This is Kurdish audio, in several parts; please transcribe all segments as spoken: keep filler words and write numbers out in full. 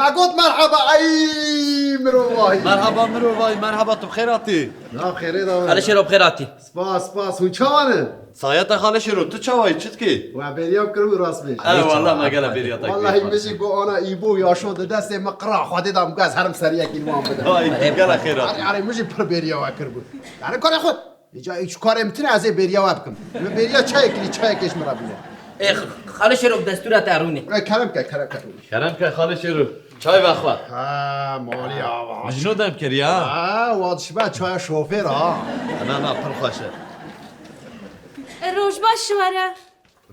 Me got merheba, ey mirovahî. Merheba mirovahî, merheba, tu bi xêr hatî. Na xêrê da. Xalê Şêro bi xêr hatî. Spas, spas, hûn çawan in? Sayeta Xalê Şêro, tu çawayî, çi dikî? We bêriya kiribû rast bêjî. Ew wala me gela bêriya te. Wallahî min jî got ana îbo ya şo di destê min qira, Xwedê da min got ez herim seriyekî li wan bidim. Vay, gela xêr hatî. Arê, arê, min jî pir bêriya we kiribû. Yani karê xwe. Îca îç karê min tune ez ê bêriya we bikim. Min bêriya çayê kirî, çayekê ji min re bîne. Ê, Xalê Şêro, bi destûra te rûnê. Ê, kerem ke, kerem ke rûnê. Kerem ke Xalê Şêro, çay vexwe. Ha, malî ava. Mijno dem kiriye ha. Ha, wa dişibe çaya şofêr ha. Na, na, pir xweş e. Roj baş ji we re.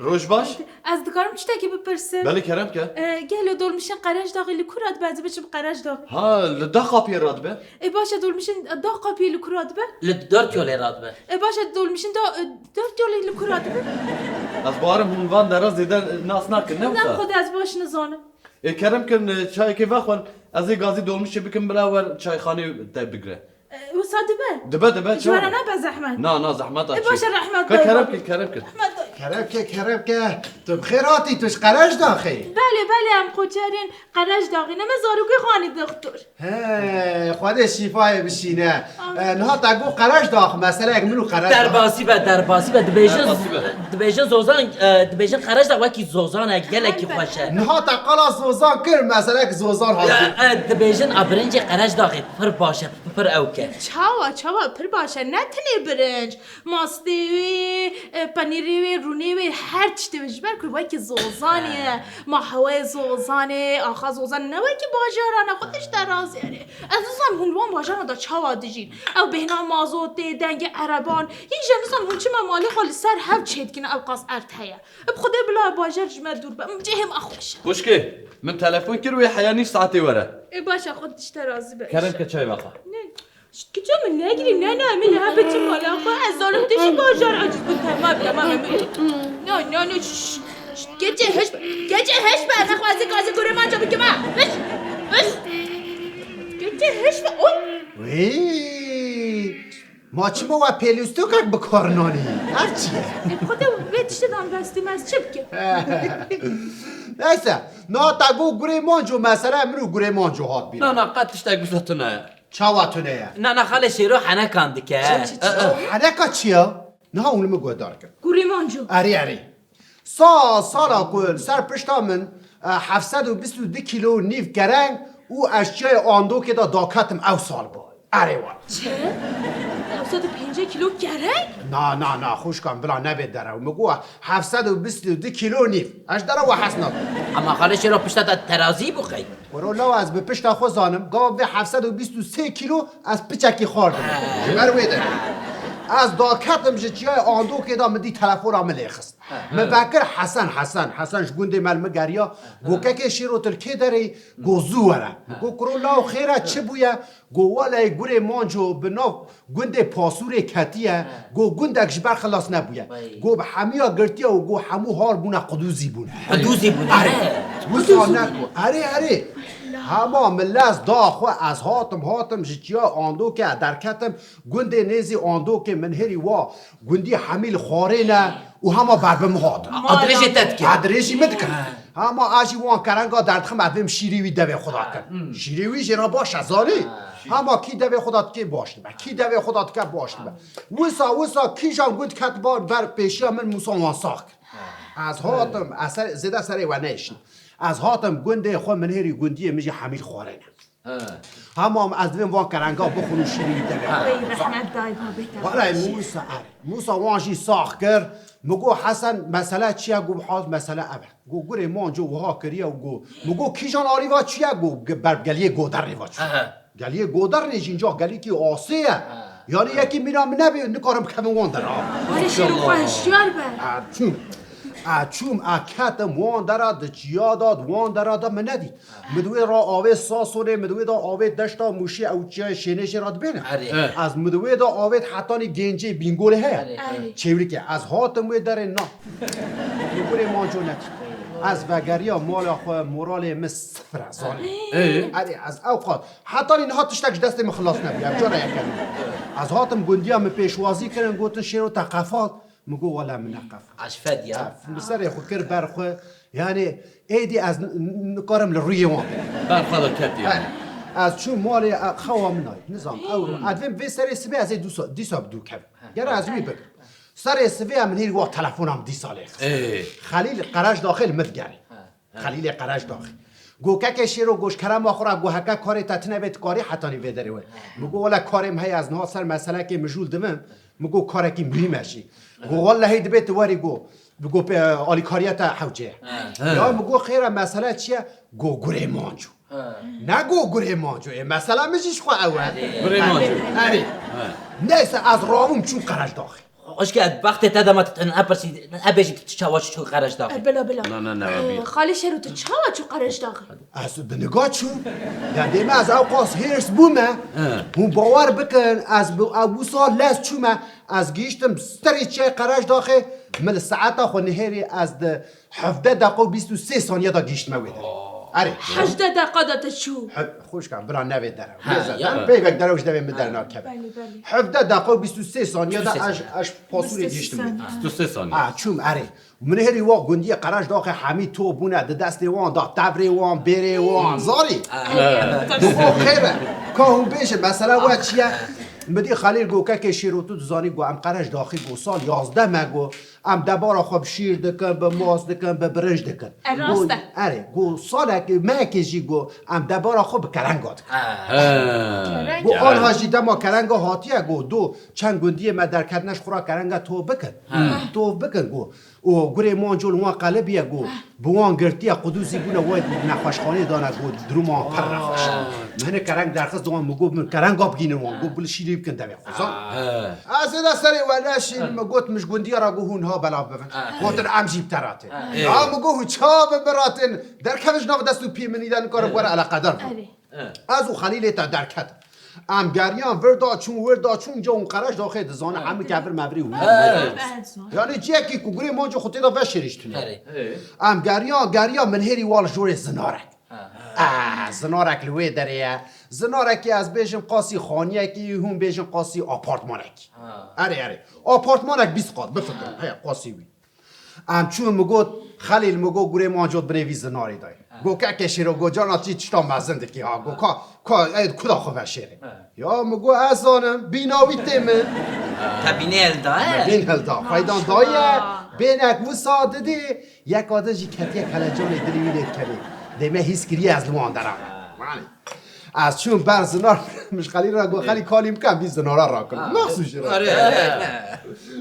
Roj baş. Ez dikarim tiştekî bipirsim? Belê kerem ke. E, gelo dolmişên Qerejdaxê li ku radibe ez ê biçim Qerejdax? Ha, li Dahqapiyê radibe. Ê baş e, dolmişên Dahqapiyê li ku radibe? Li dört yolê radibe. Ê baş e, dolmişên da, e, dört yolê li ku radibe? Ez bawerim hûn van dera zêde nas nakin, ne wisa? Ne xwedê ez baş nizanim. Ê kerem kin, e, çayekê vexwin, ez ê gazî dolmişê bikim bila wer çayxanê te bigre. Wisa dibe? Dibe, dibe, çawa? Ji we re nebe zehmet. Na, na, zehmeta çi? Ê baş e, rehmet dayê. Kerem ke, kerem ke. Rehmet dayê. Kerem ke, kerem ke. Tu bi xêr hatî, tu ji Qerejdaxê? Belê, belê, em koçerên Qerejdaxê ne, me zarokê xwe anî dixtor. He, Xwedê şîfayê bişîne. Amin. E, niha te got Qerejdax, meseleyek min û Qerejdax. Derbasî be, derbasî be, dibêjin, dibêjin Zozan, e, dibêjin Qerejdax wekî Zozanek gelekî xweş e. Niha te qala Zozan kir, meseleyek Zozan hatî. E, e, dibêjin a birincê Qerejdaxê. Pir baş e, pir ewk e. Çawa, çawa pir baş e, ne tenê birinc. Mastê wê, e, penîrê wê, rûnê wê, her tiştê wê ji ber ku wekî Zozanê ye. Ma hewayê Zozanê, axa Zozanê ne wekî bajaran e, xwe tişte raziyerê. Ez nizam hûn li wan bajaran de çawa dijîn. Ew bêhna mazotê, dengê ereban. Yek jî nizam hûn çima malê xwe li ser hev çêdikin ew qas erd heye. Bi Xwedê bila bajar ji me dûr be. Cihê me xweş e. Xwişkê, min telefon kir wê heya nîv saetê were. Ê baş e, xwe tişte razî be. Kerem ke çay vexe. Ne? Kiço min negirî, ne, ne, min niha biçim mala xwe, ez zanim tu jî bajar aciz bû, temam, temam, em. No, no, no, şş, şş, keçê hiş be, keçê hiş be, nexwazî gazî gurê manco bikima, hiş, hiş. Keçê hiş be, oy. Wî, ma çima we pêlûstokek bi kar nanî? Ev çi ye? Ê, bi xwe de vê tiştê dan bestî me, ez çi bikim? Neyse, na te got gurê manco, mesele min û gurê manco hat bîra. Na, na, qet tiştek biza tune ye. Çawa tune ye? Na, na, Xalê Şêro henekan dike. Çi, çi, çi? Aa. Heneka çi ye? Niha hûn li min guhdar kin. Gurê manco. Erê, erê. Sal sala ku li ser pişta min, e, heft sed û bîst û du kîlo nîv kereng û ez çiyayê Andokê de daketim ew sal bû. Erê wala. Çi? Heft sed û pêncî kîlo kereng? Na, na, na, xwişka min, bila nebê derew. Min got heft sed û bîst û du kîlo nîv. Ez ji derew we hez nakim. Ema Xalê Şêro pişta te terazî bû qey? Kuro law, ez bi pişta xwe zanim, gava vê heft sed û bîst û sê kîlo ez piçekî xwardim. Ji ber wê de ez daketim ji çiyayê Andokê de, min dî telefona min lê xist. Min vekir Hesen, Hesen, Hesen ji gundê me li min geriya, got, Kekê Şêro, tu li kê derê yî? Got, Zû were. Min got, Kuro law, xêr e, çi bûye? Got, Weleyê gurê Manco bi nav gundê Pasûrê ketiye, got, gundek ji ber xilas nebûye. Got, bi hemiya girtiye û got, hemû har bûne, qudûzî bûne. Qudûzî bûne. Erê. Wisa ne. Erê, erê. Hema min lez da xwe, ez hatim, hatim ji çiya Andokê derketim, gundê nêzî Andokê min hêrî wa gundî hemî li xwarê ne û hema ber bi min hatin. Adrêjê te dike. Adrêjî min dike. Hema ez jî wan kerenga derdixim, ez bêm şîrê wî devê xwe da dikim. Şîrê wî jê re baş e, zanî? Hema kî devê xwe da dike baş dibe. Kî devê xwe da dike baş dibe. Wisa, wisa kîjan gund ket bar ber pêşiya min, Mûsa wan sax kir. Ez hatim, ez ser, zêde serê we neyşin. Ez hatim gundê xwe, min hêrî gundiyê min jî hemî li xwarê ne. Hema ez divêm van kerenga bixwin û şîrî wî devê. Ey rehmet dayê babê te. Wele Mûsa, erê. Mûsa wan jî sax kir. Min got, Hesen, mesele çi ye? Got, Haj, mesele ev e. Got, gurê Manco wiha kiriye û got. Min got, kîjan alî va çûye? Got, ge-, ber geliyê Godernê va çûye. Geliyê Godernê jî înca gelîkî asê ye. Yanî yekî mîna min nebê, nikarim bikevim wan dera. Wele Şêro xwe hişyar be. A çûm. A çûm, a ketim wan dera, di çiya da, di wan dera da min nedît. Min di wê ra avêt Sasonê, min di wê da avêt deşta Mûşê, ew çiyayê Şênê jê ra dibêne. Erê. Ez min di wê da avêt hetanî Gêncê, Bîngolê heye. Erê. Çêwrikê. Ez hatim wê derê na. Min gurê Manco nedît. Ez vegeriya mala xwe, moralê min sifir e, zanî. Ê? Erê, ez ew qat. Hetanî niha tiştek ji destê min xilas nebûye. Ev cara yekem. Ez hatim gundiya min pêşwazî kirin, gotin, Şêro te qefal. Min got, Wele min neqef. Eşfed ya. Min serê xwe kir ber xwe, Yani êdî ez n- n- nikarim li rûyê wan bêjim. Berxwe de ket yani. Ez çûm malê, e, xewa min ay. Nizam, ew, ez vêm vê serê sibê ez ê dûsa- dîsa bi dû kevim. Gere ez wî bigirim. Serê sibê em nêrî wa telefona min dîsa lê xist. Ê. Xelîl Qereşdaxê li min digerê. Xelîlê Qereşdaxê. Go kekê Şêro, go ji kerema xwe re, go heke karê te tune bê, tu karî hetanî vê derê we. Min go wele karê min heye, ez niha ser meselekê mijûl dibim. Min go karekî muhîm e jî. Go wellehî dibê tu werî, go. Bi go pê alîkariya te hewce ye. He. Ya min go xêr e, mesele çi ye? Go gurê manco. He. Ne go gurê manco, ê mesela min jî ji xwe ew e. Gurê manco. Erê. He. Neyse ez rabûm çûm Qereşdaxê. Xweşke, wextê te dema tu ne pirsî, ne bêjî tu çawa çû Qereşdaxê. E, bila, bila. Na, na, na, E, abi. Xalê Şêro, tu çawa çû Qereşdaxê? Ez bi niga çûm. Ya dême ez ew qas hêrs bûme. He. Hûn bawer bikin, ez bi ew wisa lez çûme. Ez gihîştim serê çiyayê Qereşdaxê, min li saeta xwe nihêrî ez di hevdeh deqa û bîst û sê saniye de gihîştime wê derê. Erê. Hevdeh deqa de te çû. He, xwişka, bira nevê dere. Ha, Bêze ya. der, peyvek dere û ji devê min dernakeve. Belê, belê. Hevdeh deqa û bîst û sê saniye de ez, ez pasûrê gihîştim wê derê. Bîst û sê saniye. Ha, çûm, erê. Min hêrî wa gundiyê Qereşdaxê hemî top bûne, di destê wan de, tevrê wan, bêrê wan, zarî. Erê. Min got xêr e. Ka hûn bêjin, mesela we çi ye? Min dî Xelîl got, kekê Şêro, tu dizanî, got, em Qereşdaxî, got, sal yazdeh me, got, em debara xwe bi şîr dikin, bi mast dikin, bi birinc dikin. E, rast e. Got, erê, got, salekê, mehekê jî, got, em debara xwe bi kerenga dikin. He. Got, anha jî dema kerenga hatiye, got, do, çend gundiyê me derketine, ji xwe re kerenga top bikin. Top bikin, got. Û gurê manco li wan qelibiye, got, bi wan girtiye, qudûzî bûne, wê nexweşxanê dane, got, duruma wan pir nexweş e. Min hinek kereng derxist, wan min got, min kerenga bigînin wan, got, bi li şîrî bikin devê xwe, zan. He. Ez ê de serê we neşînim, min got, min ji gundiya re got, hûn ha belav bibin. Gotin, em jî bi te re tên. Ê. Ya min got, hûn çawa bi min re tên? Derkevin ji nav dest û piyê min, îda nikarin were eleqedar bû. Erê. Ez û Xelîlê te derketin. Em geriyan vir da çûn, wir da çûn, ca hûn Qereşdaxê dizane, hemî kevir mevirî hûn. He. Yani ciyekî ku gurê manco xwe tê de veşêrî ji tunê. Erê. Em geriyan, geriyan, min hêrî wa li jorê zinarek. Ha. Ah, zinarek li wê derê ye. Zinarekî ez bêjim qasî xaniyekî, hûn bêjin qasî apartmanekî. Ha. Erê, erê. Apartmanek bîst qat, bifikirin. Heye, qasî wî. Em çûn, min got, Xelîl, min got, gurê manco di binê vî zinarê de ye. Ha. Got, kekê Şêro, got, carna tî tişta mezin dikî ha. Got, ka, ka, ê, kuda xwe veşêrê. Ha. Ya, min got, ez zanim, bîna wî tê min. Te bînê hilda, he? Bîn hilda. Feydan daye, bênek wisa didî, yeka din jî ketiye kelecanê dilê wî lê dikevê. Dême hîs kiriye ez li wan dera. Ha. Ez çûm ber zinar, min ji Xelîl re got, Xelî, kalî min ke, em vî zinara rakin. Maxsûs jî re. Erê, erê, erê.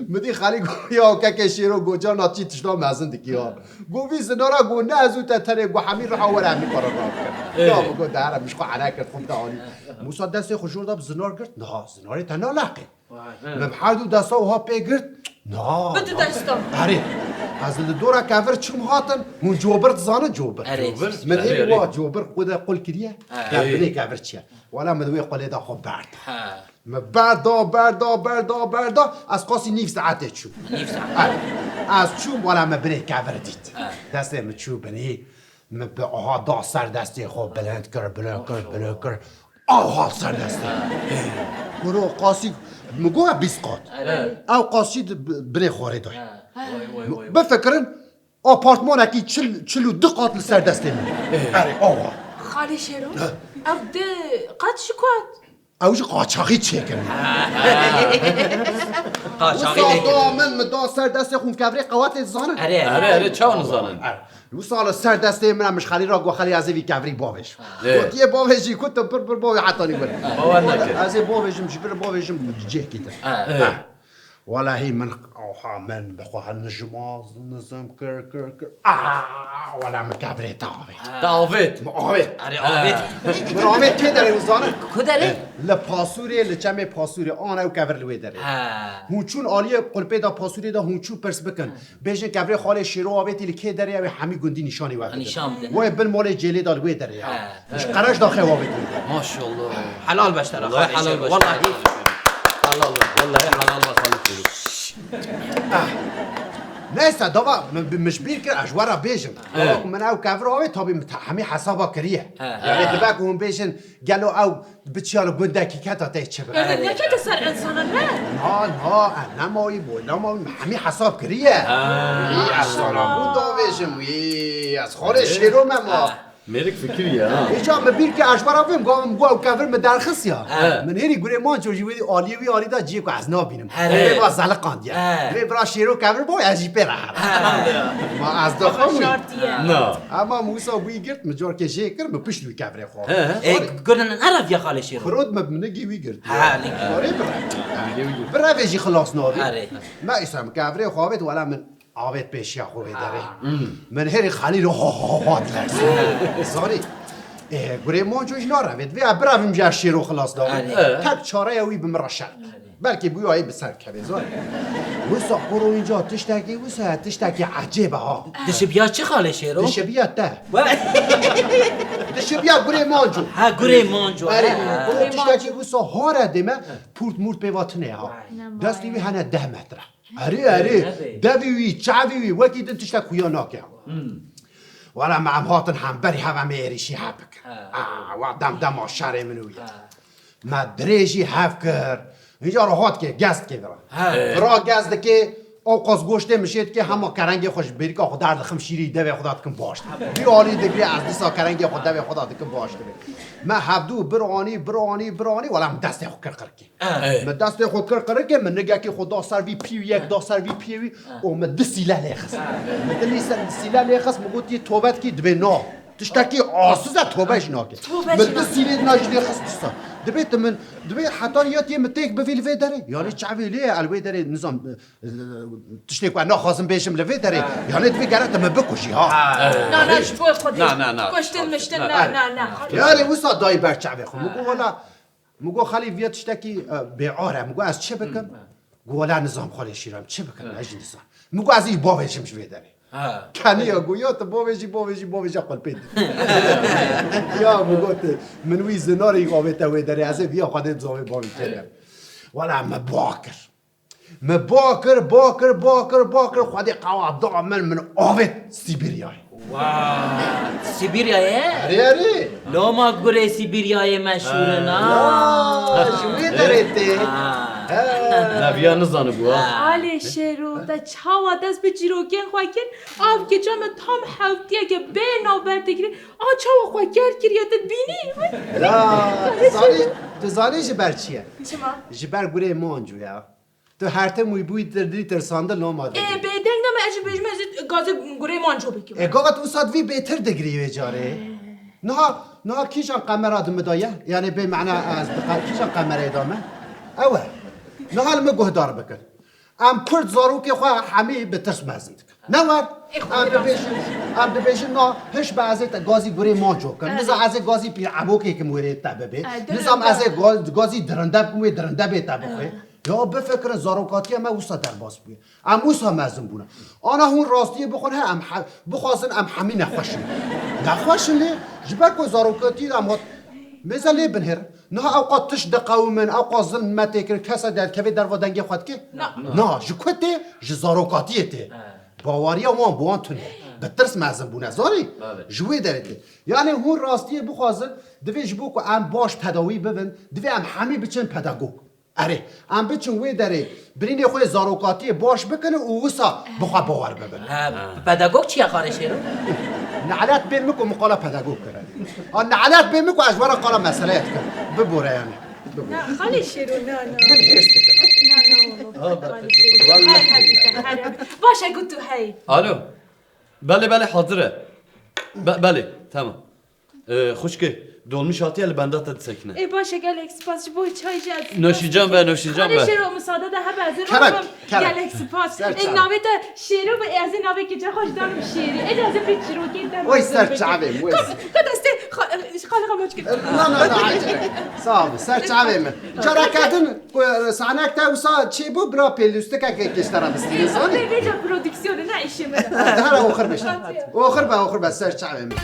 Min dî Xelî got, ya kekê Şêro, got, carna tî tişta mezin dikî ya. Got, vî zinara, got, ne ez û te tenê, got, hemî riha were hemî para rakin. Ê. Ya min got, de here, min ji xwe ere kir, xwe bide alî. Musa destê xwe jor da bi zinar girt, niha zinarê te naleqê. Vay. Min bi her du desta wiha pê girt. Na, bi du na. Desta. Erê. Ez li dora kevir çûm hatin, hûn cobir dizanin cobir. Erê. Cobir? Min ê wa cobir xwe de qul kiriye. Ha. Ya binê kevir çi ye? Wala min wê qulê de xwe berda. Ha. Min berda, berda, berda, berda. Ez qasî nîv saetê çûm. Nîv saet. Erê. Ez çûm, wala min binê kevir dît. Ha. Destê min çû binê. Min bi aha da ser destê xwe bilind kir, bilind kir, bilind kir. Aha ser destê. Kuro qasî, min got bîst qat. Erê. Ew qasî di bi-, binê xwarê dayê. Ha. Vay, vay, vay, vay. Bifikirin, apartmanekî çil, çil û du qat li ser destê min. Erê, aha. Xalê Şêro, ev di qat ji ku hat? Ew jî qaçaxî çêkirin. Qaçaxî Wisa lêkirin. Da min, min da ser destê xwe, kevirê qewatê dizanin. Erê, erê. Erê, erê, çawa nizanin? Erê. Wisa li ser destê min em ji Xelî re got, Xelî, ez ê vî kevirî bavêjim. Ê. Gotiye bavêjî, ku tu pir pir bavê hetanî wir. Bawer neke. Ez ê bavêjim, ji vir bavêjim cihekî din. Ê. Ha. Welahî min, oha min bi xwe nijima nizim kir, kir, kir. Ah, wela min kevirê te avêt. Te avêt? Min avêt. Erê, avêt. Min avêt kê derê hûn zanin? Ku derê? Li Pasûrê, li çemê Pasûrê, ana ew kevir li wê derê. Ha. Hûn çûn aliyê qulpê de Pasûrê de hûn çû pirs bikin. Bêjin kevirê Xalê Şêro avêtî li kê derê, ew ê hemî gundî nîşanî we bidin. Nîşan bidin. Wê bin malê cêlê de li wê derê ya. Ha. Ji Qereşdaxê avêt wê derê. Maşallah. Helal be ji te re, Wallahî Xalê helal Şêro. Be, Wallahî. Xalê Şêro. Helal be. Wallahî helal be, Xalê Şêro. Ah. Neyse, dava, min, min ji bîr kir, ez ji we re bêjim. Dava ku min ew kevir avê, tabî min te-, hemî hesaba kiriye. He. Yanî dibe ku hûn bêjin, gelo ew biçiya li gundekî keta tê çi bibe? Yanî nekete ser insana, ne? Na, na, ez nemayî, bo, nemayî, min hemî hesab kiriye. Wî, ez sana bû davêjim, wî, ez xalê Şêro me ma. Mêrik fikiriye, ha. Îca min bîr kir, ez ji we re bim, gavim, got ew kevir min derxist ya. He. Min hêrî gurê Manco jî wê aliyê wî alî da ciyê ku ez nabînim. Erê. Vê va zeliqandiye. He. Vê bira Şêro kevir bo, ez jî pê re herim. He. Ma ez dixwim wî. Şartiye. Na. Ama min wisa wî girt, min carkê jê kir, min pişt wî kevirê xwe. He. Ê, gurnin ne reviya xalê Şêro? Xirot min, min nigî wî girt. Ha, nigî. Arê bire. Nigî wî girt. Bire vê jî xilas nabî. Erê. Me îsa min kevirê xwe avêt, wela min avêt pêşiya xwe vê derê. Min herî Xelîl ho ho ho ho dilerse. Zanî. Ê, gurê Manco jî narevêt. Vê biravim jî Şêro xilas da. Erê. Tek çareya wî bi min re şert. Belkî bûyayî bi ser kevê, zanî. Wisa kuro înca tiştekî, wisa tiştekî ecêb e ha. Dişibiya çi xalê Şêro? Dişibiya te. We- Dişibiya gurê Manco. Ha, gurê Manco. Erê, ha. Kuro tiştekî wisa hare dê me, pûrt mûrt pê va tune ha. Destî wî hene deh metre. Erê, erê, devî wî, çavî wî, wekî din tiştek xuya nake. Wela me em hatin hemberî hev em ê êrîşî hev bikin. Ha. Ah, wa dem dema şerê min û wî. Ha. Me dirêjî hev kir. Înca re hat ke, gez dike vira. Ha. Vira gez dike, ew qas goştê min şê dike, hema kerengê xwe ji bêrîka xwe derdixim şîrî devê xwe da dikim baş dibe. Vî alî digre ez dîsa kerengê xwe devê xwe da dikim baş dibe. Me hevdû bir anî, bir anî, bir anî, wela em destê xwe kir qirkê. Ey. Min destê xwe kir qirikê, min nigekê xwe da ser vî piyê wî, yek da ser vî piyê wî û min du sîle lê xist. Min du lî ser sîle lê xist, min got, yê tobe dikî, dibê na. Tiştekî aciz e, tobe jî nake. Tobe jî nake. Min du sîlê dina jî lê xist dîsa. Dibê tu min, dibê heta ya tê min têk bivî li vê derê. Yanî çavê lê ye, el wê derê nizam, e, tiştê ku ez naxwazim bêjim li vê derê. Yanî divê gere tu min bikujî ha. Na, na, ji bo Xwedê. Na, na, na. Kuştin miştin, na, na, na. Yanî wisa dayî ber çavê xwe. Min got, wela, Min got, Xelîl, viya tiştekî, e, bêar e. Min got, ez çi bikim? Got, wela nizam xalê Şêro, em çi bikin? Ez jî nizam. Min got, ez ê bavêjim ji vê derê. Ha. Keniya got, ya tu bavêjî, bavêjî, bavêje xwe li pê didî. Ya min got, min wî zinarê avête wê derê, ez ê viya Xwedê dizanê bavêje. Wela me ba kir. Me ba kir, ba kir, ba kir, ba kir, Xwedê qewa da min, min avêt Sîbîryayê. Wow! Sîbîryayê? Erê, erê. Loma gurê Sîbîryayê meşhûr in, ha? Ya, ji wê derê tê. Ha. He. Neviya nizanibû, ha? Xalê Şêro, te çawa dest bi çîrokên xwe kir? Av kiça min tam hewtiyeke bê navber digirî. A çawa xwe ker kiriye, tu dibînî? La, tu zanî, tu zanî ji ber çi ye? Çima? Ji ber gurê Manco ya. Tu her tim wî bûyî tir-, dî tirsandin loma Ê, digirî. Bêdeng ne me, ez jî bêjim, ez ê gazê gurê Manco bikim. Ê, gaga tu wisa divî bêtir digirî wê carê. Niha, niha kîjan qemera di min de ye? Yanî bê mena ez di qe-, kîjan qemereyê de me? Ew e. Niha li min guhdar bikin. Em Kurd zarokê xwe hemî bi tirs mezin dikin. Ne wer? Ê, xwe Em dibêjin, em dibêjin na hiş be ez ê te gazî gurê Manco kim. Erê. Niza ez ê gazî Pîr Ebokê kim wêrê te bibê. Erê, Nizam ez ê dirinde. ga-, gazî dirinde bikim wê dirinde bê te bixwê. Ya bifikirin, zarokatiya me wisa derbas bûye. Em wisa mezin bûne. Ana hûn rastiyê bixwin he, em he-, bixwazin em hemî nexweş in. Nexweş in lê, ji ber ku zarokatiyê de em hat, mêze lê binêrin. Niha ew qas tişt diqewimin, ew qas zilm me tê kirin, kesa derdikeve derva dengê xwe dike? Na. Na, ji ku tê? Ji zarokatiyê tê. He. Bawariya wan bi wan tune. Bi tirs mezin bûne, zanî? Belê. Ji wê derê tê. Yanî hûn rastiyê bixwazin, divê ji bo ku em baş tedawî bibin, divê em hemî biçin pedagog. Erê, em biçin wê derê, birînê xwe yê zarokatiyê baş bikin û wisa bi xwe bawer bibin. Ha, pedagog çi ye xalê Şêro? Nelet bê min ku min qala pedagog kir. A nelet bê min ku ez were qala meseleyek dikim. Bibore yanî. Bibore. Na, xalê Şêro, na, na. Min hêrs dikir. Na, na, wala. Xalê Şêro. Her, her, her, her. Baş e, got tu hey. Alo. Belê, belê, hazir e. Be-, belê, tamam. Ee, xwişkê, dolmuş hatiye, li benda te disekine. Ê, baş e, gelek spas ji bo çay jî ez. Noşîcan be, noşîcan be. Xalê Şêro, misade de hebe, ez ê Kerem, rakim. Kerem. Gelek spas. Ser Ê, çav. Navê te Şêro be, ez ê navê kêça xwe ji danim Şêrî. Ê, ez ê pê çîrokê te Oy, ser çavê, oy. Ka, ka destê xa-, xalê xwe maç kir. Na, na, na, acele. Sağ ol, ser çavê min. Careke din, ku, sahnek te wisa çêbû, bira pêlûstikeke kêştera bistîne, zanî? Vê, vêca prodüksiyonê, ne işê min e. Hera oxir be. Oxir be, oxir be, ser çavê min.